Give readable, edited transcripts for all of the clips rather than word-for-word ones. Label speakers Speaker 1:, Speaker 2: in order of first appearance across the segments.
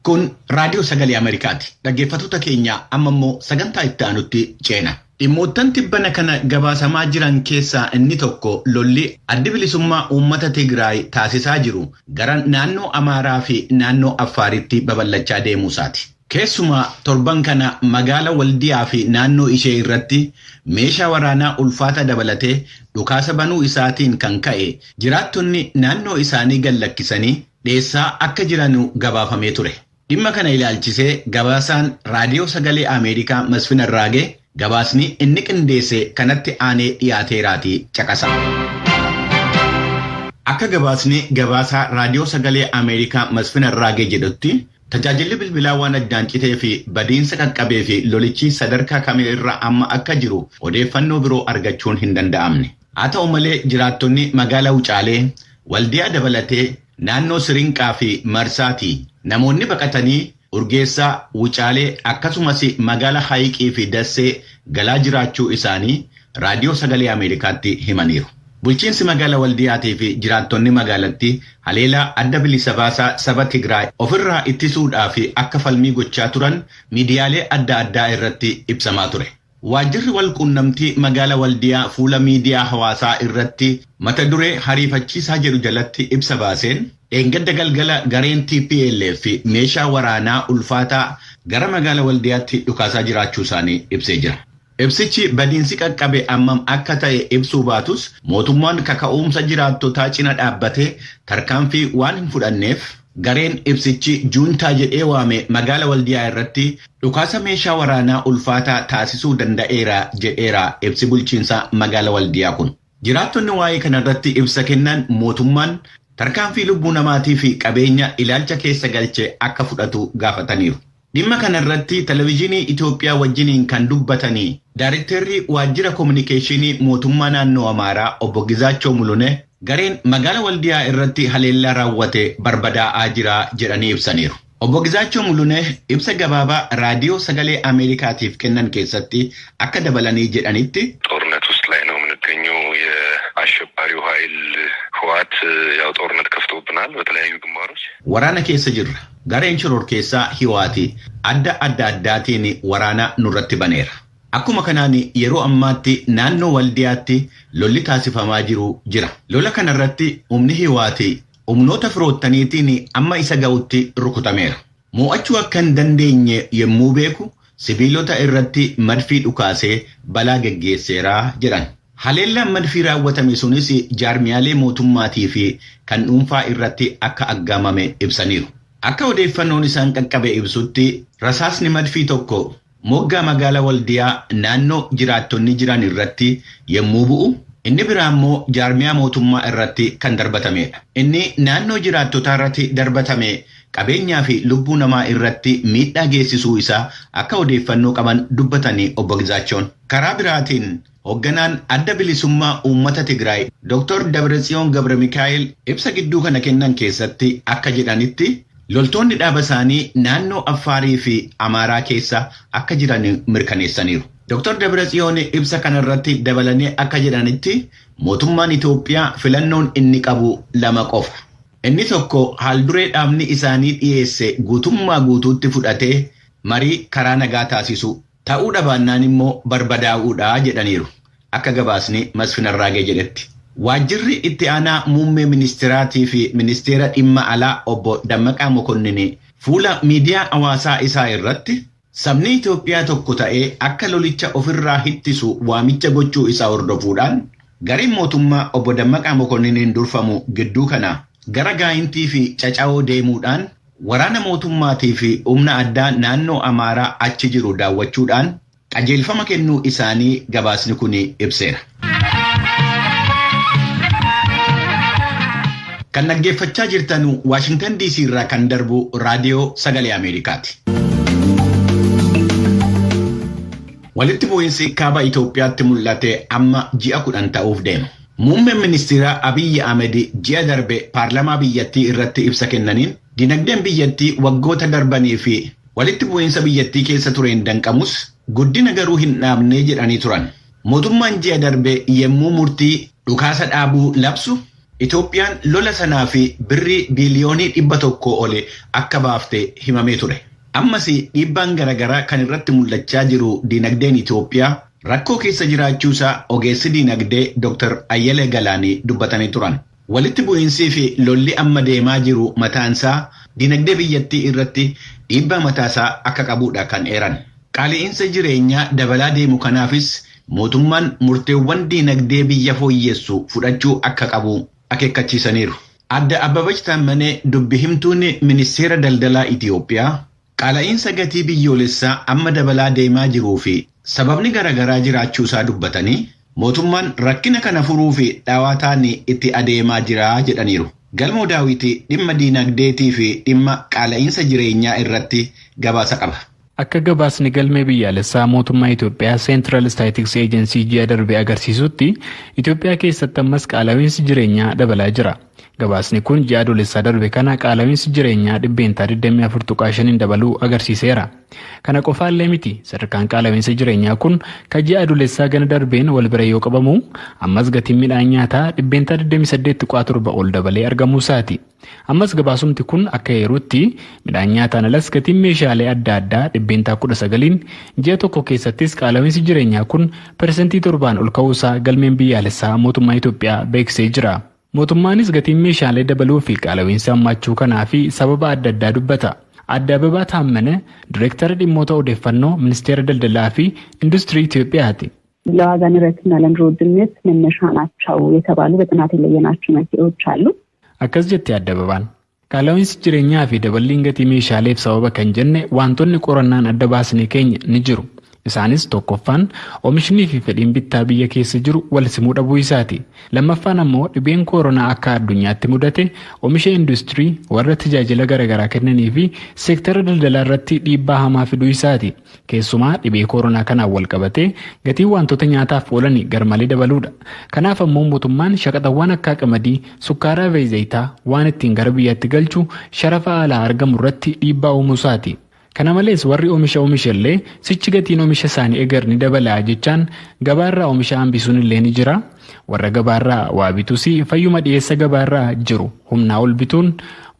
Speaker 1: Kun raadiyoo sagalee Ameerikaati. Dhaggeeffattoota keenya, amma immoo sagantaa itti aanutti ceena. Dhimmoottan tibbana kana gabaasamaa jiran keessaa inni tokko lolli addi bilisummaa uummata Tigraay taasisaa jiru gara naannoo Amaaraa fi naannoo Affaaritti babal'achaa deemuu isaati. Keessumaa torban kana magaala Waldiyaa fi naannoo ishee irratti meeshaa waraanaa ulfaata dabalatee dhukaasa banuu isaatiin kan ka'e jiraattonni naannoo isaanii gad lakkisanii dheessaa akka jiran gabaafamee ture. Dhimma kana ilaalchisee gabaasaan raadiyoo sagalee Ameerikaa Masfin Arraagee gabaasni inni qindeesse kanatti aanee dhiyaateeraatii caqasa. Akka gabaasni gabaasaa raadiyoo sagalee Ameerikaa Masfin Arraagee jedhutti, tajaajilli bilbilaa waan addaan citee fi badiinsa qaqqabee fi lolichi sadarkaa kamii irra amma akka jiru odeeffannoo biroo argachuun hin danda'amne. Haa ta'u malee, jiraattonni magaalaa Wucaalee, Waldiyaa dabalatee naannoo Sirinqaa fi Marsaati namoonni baqatanii Urgeessaa, Wucaalee akkasumas magaala Hayiqii fi Dassee galaa jiraachuu isaanii raadiyoo sagalee Ameerikaatti himaniiru. Bulchiinsi magaala Waldiyaatii fi jiraattonni magaalattii haleelaa adda bilisa baasaa saba Tigraay ofirraa ittisuudhaaf akka falmii gochaa turan miidiyaalee adda addaa irratti ibsamaa ture. Waajjirri walquunnamtii magaala Waldiyaa fuula miidiyaa hawaasaa irratti mata duree hariifachiisaa jedhu jalatti ibsa baaseen, dheengadda galgala gareen TPLF meeshaa waraanaa ulfaataa gara magaala Waldiyaatti dhukaasaa jiraachuu isaanii ibsee jira. Ibsichi badiinsi qaqqabe ammam akka ta'e ibsuu baatus, mootummaan kaka'umsa jiraattotaa cina dhaabbatee tarkaanfii waan hin fudhanneef gareen ibsichi juuntaa jedhee waame magaala Waldiyaa irratti dhukaasa meeshaa waraanaa ulfaataa taasisuu danda'eera jedheera ibsi bulchiinsa magaala Waldiyaa kun. Jiraattonni waa'ee kanarratti ibsa kennan mootummaan tarkaanfii lubbuu namaatii fi qabeenya ilaalcha keessa galchee akka fudhatu gaafataniiru. Dhimma kanarratti televezyiinii Itoophiyaa wajjiniin kan dubbatanii Daarektarri waajjira koominikeeshinii mootummaa naannoo Amaaraa obbo Gizaachoo Mulune, gareen magaala Waldiyaa irratti haleellaa raawwate barbadaa'aa jira jedhanii ibsaniiru. Obbo Gizaachoo Mulune ibsa gabaabaa raadiyoo sagalee Ameerikaatiif kennan keessatti akka dabalanii jedhanitti.
Speaker 2: ጦርነት ውስጥ ላይ ነው የምንገኘው። የአሸባሪው ኃይል ህወሓት ያው ጦርነት ከፍቶብናል በተለያዩ ግንባሮች።
Speaker 1: Waraana keessa jirra. Gareen shororkeessaa Hiwaati adda adda addaatiin waraana nurratti baneera. Akkuma kanaan yeroo ammaatti naannoo Waldiyaatti lolli taasifamaa jiru jira. Lola kanarratti humni Hiwaati humnoota firoottaniitiin amma isa ga'utti rukutameera. Mo'achuu akka hin dandeenye yommuu beeku sibiilota irratti madfii dhukaasee balaa geggeesseera jedhan. Haleellaan madfii raawwatame sunis jaarmiyaalee mootummaatii fi kan dhuunfaa irratti akka aggaamame ibsaniiru. Akka odeeffannoon isaan qaqqabe ibsutti, rasaasni madfii tokko moggaa magaalaa Waldiyaa naannoo jiraattonni jiran irratti yommuu bu'u, inni biraa immoo jaarmiyaa mootummaa irratti kan darbatamedha. Inni naannoo jiraattotaa irratti darbatame qabeenyaa fi lubbuu namaa irratti miidhaa geessisuu isaa akka odeeffannoo qaban dubbatanii obbo Gizaachoon. Karaa biraatiin hoogganaan adda bilisummaa uummata Tigraay Dr. Dabratsiyoon Gabra Mikaa'el ibsa gidduu kana kennan keessatti akka jedhanitti, loltoonni dhaaba isaanii naannoo Affaarii fi Amaaraa keessa akka jiran mirkaneessaniiru. Dr. Dabratsiyoon ibsa kanarratti dabalanii akka jedhanitti, mootummaan Itoophiyaa filannoon inni qabu lama qofa. Inni tokko haalduree dhaabni isaanii dhiyeesse guutummaa guutuutti fudhatee marii karaa nagaa taasisu, ta'uu dhabaannaan immoo barbadaa'uudha jedhaniiru. Akka gabaasni Masfin Arraagee jedhetti. Waajjirri itti aanaa muummee ministeeraatii fi ministeera dhimma alaa obbo Dammaqaa Mokonnin fuula miidiyaa hawaasaa isaa irratti sabni Itoophiyaa tokko ta'ee akka lolicha ofirraa hittisu waamicha gochuu isaa hordofuudhaan, gareen mootummaa obbo Dammaqaa Mokonniniin durfamu gidduu kana gara Gaayintii fi Caca'oo deemuudhaan waraana mootummaatii fi humna addaa naannoo Amaaraa achi jiru daawwachuudhaan qajeelfama kennuu isaanii gabaasni kun ibseera. Kan dhaggeeffachaa jirtan Waashingtan DC irraa kan darbu raadiyoo sagalee Ameerikaati. Walitti bu'iinsi kaaba Itoophiyaatti mul'ate amma ji'a 10 ta'uuf deema. Muummeen ministeeraa Abiyyi Ahmed ji'a darbe paarlamaa biyyattii irratti ibsa kennaniin, dinagdeen biyyattii waggoota darbanii fi walitti bu'iinsa biyyattii keessa tureen danqamus guddina garuu hin dhaabnee jedhanii turan. Mootummaan ji'a darbe yommuu murtii dhukaasa dhaabuu labsu Itoophiyaan lola sanaa fi birrii biiliyoonii 100 oli akka baafte himamee ture. Ammas dhiibbaan garaagaraa kan irratti mul'achaa jiru diinagdeen Itoophiyaa rakkoo keessa jiraachuusaa ogeessi diinagdee Dr. Ayyalee Galaanii dubbatanii turan. Walitti bu'iinsii fi lolli amma deemaa jiru mataansaa diinagdee biyyattii irratti dhiibbaa mataasaa akka qabudha kan eeran. Qaala'iinsa jireenyaa dabalaa deemu kanaafis mootummaan murteewwan diinagdee biyya fooyyessu fudhachuu akka qabu akeekkachiisaniiru. Adda Abbabach Taammanee dubbi himtuun ministeera daldalaa Itoophiyaa qaala'iinsa gatii biyyoolessaa amma dabalaa deemaa jiruu fi sababni garaagaraa jiraachuusaa dubbatanii mootummaan rakkina kana furuu fi dhawaataan itti adeemaa jira jedhaniiru. Galmoo Daawiti dhimma diinagdeetii fi dhimma qaala'iinsa jireenyaa irratti gabaasa qaba.
Speaker 3: Akka gabaasni galmee biyyaalessaa mootummaa Itoophiyaa Central Statistics Agency ji'a darbe agarsiisutti, Itoophiyaa keessatti ammas qaala'iinsi jireenyaa dabalaa jira. Gabaasni kun ji'a Adoolessaa darbe kana qaala'iinsi jireenyaa 24.5% dabaluu agarsiiseera. Kana qofaallee miti, sadarkaan qaala'iinsa jireenyaa kun kan ji'a Adoolessaa gana darbeen wal bira yoo qabamu, ammas gatiin midhaan nyaataa 28.7% ol dabalee argamuu isaati. Ammas gabaasumti kun akka eerutti, midhaan nyaataan alas gatiin meeshaalee adda addaa 19%n, ji'a tokko keessattis qaala'iinsi jireenyaa kun 7% ol ka'uusaa galmeen biyyaalessaa mootummaa Itoophiyaa beeksisee jira. Mootummaanis gatiin meeshaalee dabaluu fi qaala'iinsa hammaachuu kanaa fi sababa adda addaa dubbata. Adda Ababaa Taammane Direektara dhimmoota odeeffannoo Ministeera Daldalaa fi Industirii Itoophiyaati.
Speaker 4: ለዋጋ ንረትና ለኑሮ ውድነት መነሻ ናቸው የተባሉ በጥናት የለየናቸው መንስኤዎች አሉ።
Speaker 3: Akkas jetti Adda Ababaan. Qaala'iinsi jireenyaa fi daballiin gatii meeshaaleef sababa kan jenne wantoonni qorannaan adda baasne keenya ni jiru. Isaanis tokkoffaan oomishnii fi fedhiin bittaa biyya keessa jiru wal simuu dhabuu isaati. Lammaffaan ammoo dhibeen koronaa akka addunyaatti mudate oomisha industirii warra tajaajila garaagaraa kennanii fi seektara daldalaa irratti dhiibbaa hamaa fiduu isaati. Keessumaa dhibee koronaa kanaan wal qabatee gatiin wantoota nyaataaf oolan garmalee dabaluudha. Kanaaf ammoo mootummaan shaqaxawwan akka qamadii, sukkaaraa fi zayitaa waan ittiin gara biyyaatti galchu sharafa alaa argamu irratti dhiibbaa uumuu isaati. Kana malees warri oomisha oomisha illee sichi gatiin oomisha isaanii egar ni dabalaa jechaan gabaarraa oomisha hambisuun illee ni jira. Warra gabaarraa waa bituus fayyuma dhiyeessa gabaarraa jiru humnaa ol bituun,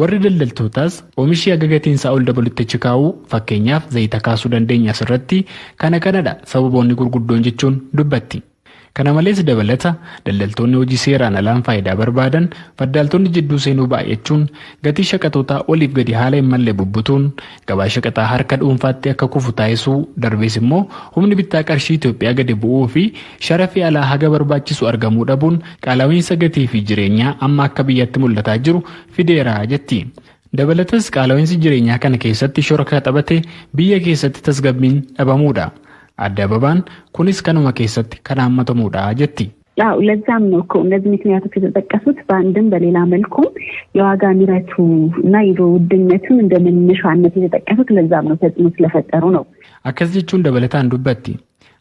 Speaker 3: warri daldaltootaas oomishi haga gatiin isaa ol dabalutti achi kaa'uu, fakkeenyaaf zayita kaasuu dandeenya asirratti, kana kanadha sababoonni gurguddoon jechuun dubbatti. Kana malees dabalata daldaltoonni hojii seeraan alaan faayidaa barbaadan, faddaaltonni jidduu seenuu baay'achuun, gatii shaqaxootaa oliif gadi haala hin malle bubbutuun gabaa shaqaxaa harka dhuunfaatti akka kufu taasisuu, darbees immoo humni bittaa qarshii Itoophiyaa gadi bu'uu fi sharafii alaa haga barbaachisu argamuu dhabuun qaala'iinsa gatii fi jireenyaa amma akka biyyatti mul'ataa jiru fideera jetti. Dabalatas qaala'iinsi jireenyaa kana keessatti shoora taphate biyya keessatti tasgabbiin dhabamuudha. Adda Ababaan kunis kanuma keessatti kan hammatamuudha jetti.
Speaker 4: አዎ፣ ለዛም ነው እኮ እነዚህ ምክንያቶች የተጠቀሱት። በአንድም በሌላ መልኩም የዋጋ ንረቱ እና የኑሮ ውድነቱን እንደ መነሻነት የተጠቀሱት ለዛም ነው፣ ተጽዕኖ ስለፈጠሩ ነው።
Speaker 3: Akkas jechuun dabalataan dubbatti.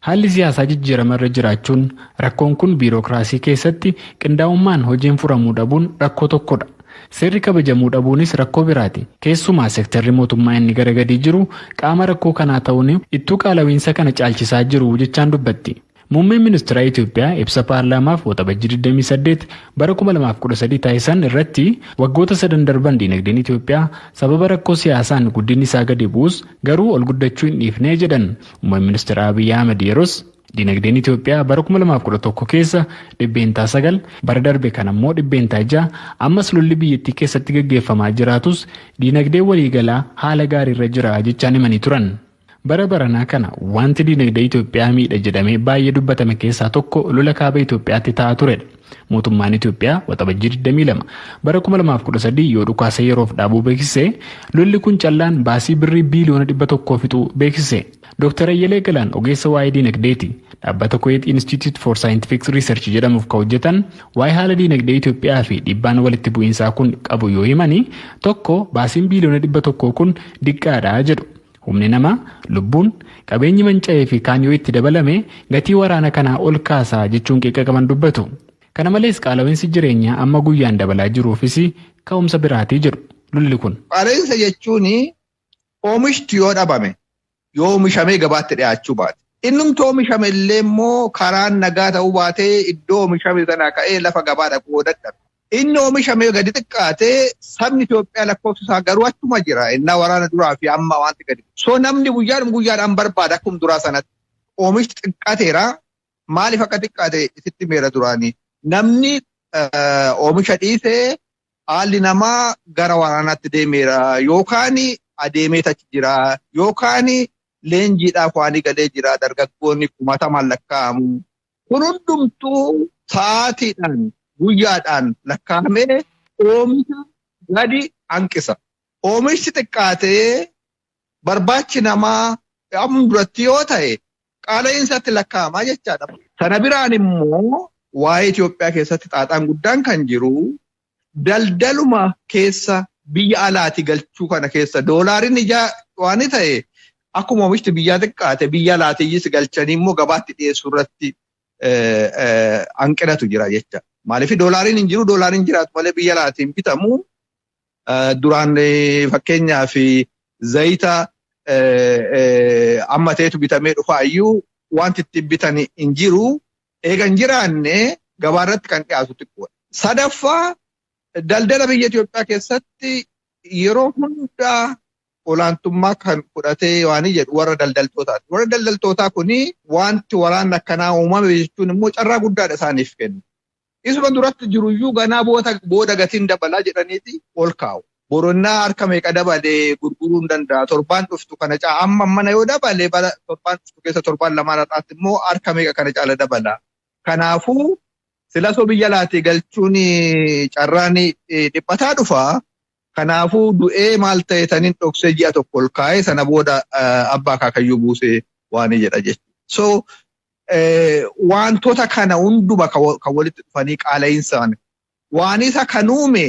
Speaker 3: Haalli siyaasaa jijjiirama irra jiraachuun, rakkoon kun biirokiraasii keessatti qindaa'ummaan hojiin furamuu dhabuun rakkoo tokkodha. Seerri kabajamuu dhabuunis rakkoo biraati. Keessumaa seektarri mootummaa inni gara gadii jiru qaama rakkoo kanaa ta'uun ittuu qaala'iinsa kana caalchisaa jiru jechaan dubbatti. Muummeen ministeera Itoophiyaa ibsa paarlaamaaf Waxabajjii 28 bara 2013 taasisan irratti waggoota sadan darban diinagdeen Itoophiyaa sababa rakkoo siyaasaan guddinni isaa gadi bu'us garuu ol guddachuu hin dhiifnee jedhan. Muummeen ministeera Abiyyi Ahmed yeroos diinagdeen Itoophiyaa bara 2011 keessa 9%, bara darbe kan ammoo 6%, ammas lolli biyyattii keessatti gaggeeffamaa jiraatus diinagdee waliigalaa haala gaariirra jira jechaan himanii turan. Bara baranaa kana wanti diinagdee Itoophiyaa miidha jedhamee baay'ee dubbatame keessaa tokko lola kaaba Itoophiyaatti ta'aa turedha. Mootummaan Itoophiyaa Waxabajjii 22 bara 2013 yoo dhukaasa yeroof dhaabuu beeksise, lolli kun callaan baasii birrii biiliyoona 100 fixuu beeksise. Dr. Ayyalee Galaan ogeessa waa'ee diinagdeeti. Dhaabbata Kuwait Institute for Scientific Research jedhamuuf kan hojjetan waa'ee haala diinagdee Itoophiyaa fi dhiibbaan walitti bu'iinsaa kun qabu yoo himani, tokko baasiin biiliyoona 100 kun diqqaadha jedhu. Humni namaa, lubbuun, qabeenyi manca'ee fi kaan yoo itti dabalame gatii waraana kanaa ol kaasaa jechuun qeeqa qaban dubbatu. Kana malees qaala'insi jireenyaa amma guyyaan dabalaa jiruufis ka'umsa biraatii jedhu lolli kun.
Speaker 5: Qaala'insa jechuun oomishti yoo dhabame, yoo oomishamee gabaatti dhiyaachuu baate. Innumti oomishame illee immoo karaan nagaa ta'uu baatee iddoo oomishame sanaa ka'ee lafa gabaa dhaquu dadhabe. Inni oomishamee gadi xiqqaatee sabni Itoophiyaa lakkoofsa isaa garuu achuma jira. Innaa waraana duraa fi amma wanti gadi. So namni guyyaadhuma guyyaadhaan barbaada akkuma duraa sanatti. Oomishni xiqqaateera. Maaliif akka xiqqaate isitti meera duraanii? Namni oomisha dhiisee haalli namaa gara waraanaatti deemeera yookaan adeemee achi jira yookaan leenjiidhaaf waan galee jira dargaggoonni kumatamaan lakkaa'amu. Kun hundumtuu sa'aatiidhaan guyyaadhaan lakkaa'amee oomisha gadi hanqisa. Oomishni xiqqaatee barbaachi namaa amma duratti yoo ta'e qaala'iinsaatti lakkaa'amaa jechaadha. Sana biraan immoo waa'ee Itoophiyaa keessatti xaaxaan guddaan kan jiru daldaluma keessa biyya alaati galchuu kana keessa doolaariin ijaa waan ta'e akkuma oomishni biyyaa xiqqaate biyya alaatiyyis galchanii immoo gabaatti dhiyeessuu irratti hanqinatu jira jecha. Maaliif doolaariin hin jiru doolaariin jiraatu malee biyya alaatiin bitamu duraan fakkeenyaaf zayita amma ta'etu bitamee dhufaayyuu wanti ittiin bitan hin jiru. Eega hin jiraanne gabaarratti kan dhiyaatu xiqqoodha. Sadaffaa daldala biyya Itoophiyaa keessatti yeroo hundaa olaantummaa kan fudhatee waan jedhu warra daldaltootaati. Warra daldaltootaa kuni wanti waraanni akkanaa uumame jechuun immoo carraa guddaadha isaaniif kennu. Isuma duratti jiruyyuu ganaa booda gatiin dabalaa jedhaniiti ol kaa'u. Boronnaa harka meeqa dabalee gurguruu hin danda'a. Torbaan dhuftu kana caala amma mana yoo dabalee torbaan dhuftu keessa torbaan lamaan har'aatti immoo harka meeqa kana caala dabala. Kanaafuu silasoo biyya alaatii galchuun carraan dhiphataa dhufa. Kanaafuu du'ee maal ta'e taniin dhoksee ji'a tokko ol kaa'ee sana booda abbaa akaakayyuu buusee waan jedha jechuudha. So wantoota kana hunduma kan walitti dhufanii qaala'insaan waan isa kan uume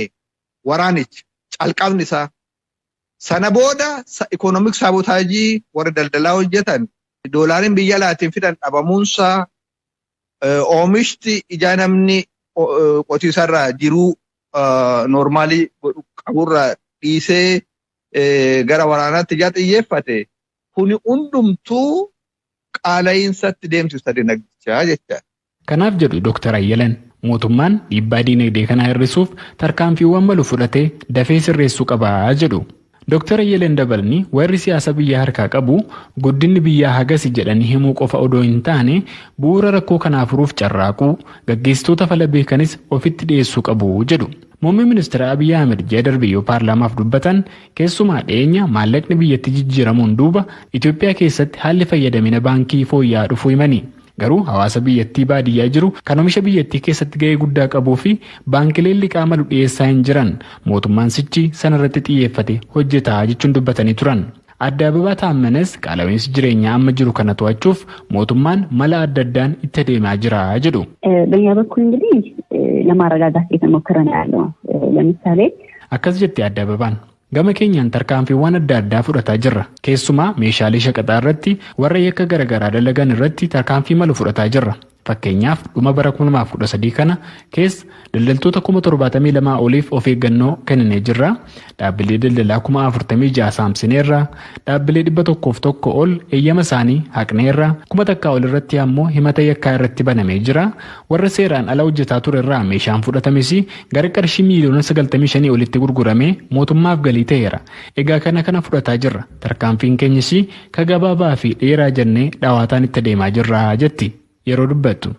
Speaker 5: waraanichi calqabni isaa. Sana booda economic sabotage warra daldalaa hojjetan doolaariin biyya alaatiin fidan dhabamuunsaa oomishti ijaa namni qotiisarraa jiruu normal qaburraa dhiisee gara waraanaatti ijaa xiyyeeffate kuni hundumtuu qaala'iinsatti deemsisa dinagdichaa jechaadha.
Speaker 3: Kanaaf jedhu Dr. Ayyalan, mootummaan dhiibbaa diinagdee kanaa hir'isuuf tarkaanfiiwwan malu fudhatee dafee sirreessuu qabaa jedhu. Dr. Ayyalan dabalni warri siyaasa biyyaa harkaa qabu guddinni biyyaa hagasi jedhanii himuu qofa odoo hin taane bu'uura rakkoo kanaa furuuf carraaquu, gaggeessitoota fala beekanis ofitti dhiyeessuu qabu jedhu. Muummeen ministeera Abiyyi Ahmed ji'a darbe yoo paarlaamaaf dubbatan keessumaa dhiyeenya maallaqni biyyatti jijjiiramuun duuba Itoophiyaa keessatti haalli fayyadamina baankii fooyya'aa dhufuu himani. Garuu hawaasa biyyattii baadiyyaa jiru kan oomisha biyyattii keessatti gahee guddaa qabuu fi baankileen liqaa malu dhiyeessaa hin jiran, mootummaan sichi sanarratti xiyyeeffate hojjetaa jechuun dubbatanii turan. Adda Ababaa Taammanes qaala'insi jireenyaa amma jiru kana to'achuuf mootummaan mala adda addaan itti adeemaa jira jedhu.
Speaker 4: በእኛ በኩል እንግዲህ ለማረጋጋት እየተሞከረ ነው ያለው። ለምሳሌ
Speaker 3: Akkas jetti Adda Ababaan. Gama keenyaan tarkaanfiiwwan adda addaa fudhataa jirra. Keessumaa meeshaalee shaqaxaa irratti warra yakka garaagaraa dalagan irratti tarkaanfii malu fudhataa jirra. Fakkeenyaaf, dhuma bara 2013 kana keessa daldaltoota 72,000 oliif of eeggannoo kenninee jirra. Dhaabbilee daldalaa 46,000 saamsineerra. Dhaabbilee 101 ol eeyyama isaanii haqneerra. 1,000 ol irratti ammoo himata yakkaa irratti banamee jira. Warra seeraan ala hojjetaa ture irraa meeshaan fudhatames gara qarshii miiliyoona 95 olitti gurguramee mootummaaf galii ta'eera. Egaa kana kana fudhataa jirra. Tarkaanfiin keenyas ka gabaabaa fi dheeraa jennee dhawaataan itti adeemaa jirra jetti yeroo dubbattu.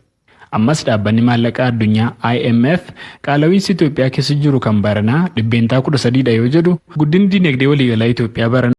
Speaker 3: Ammas dhaabbanni maallaqaa addunyaa IMF qaala'iinsi Itoophiyaa keessa jiru kan baranaa 13%dha yoo jedhu, guddinni dinagdee waliigalaa Itoophiyaa baranaa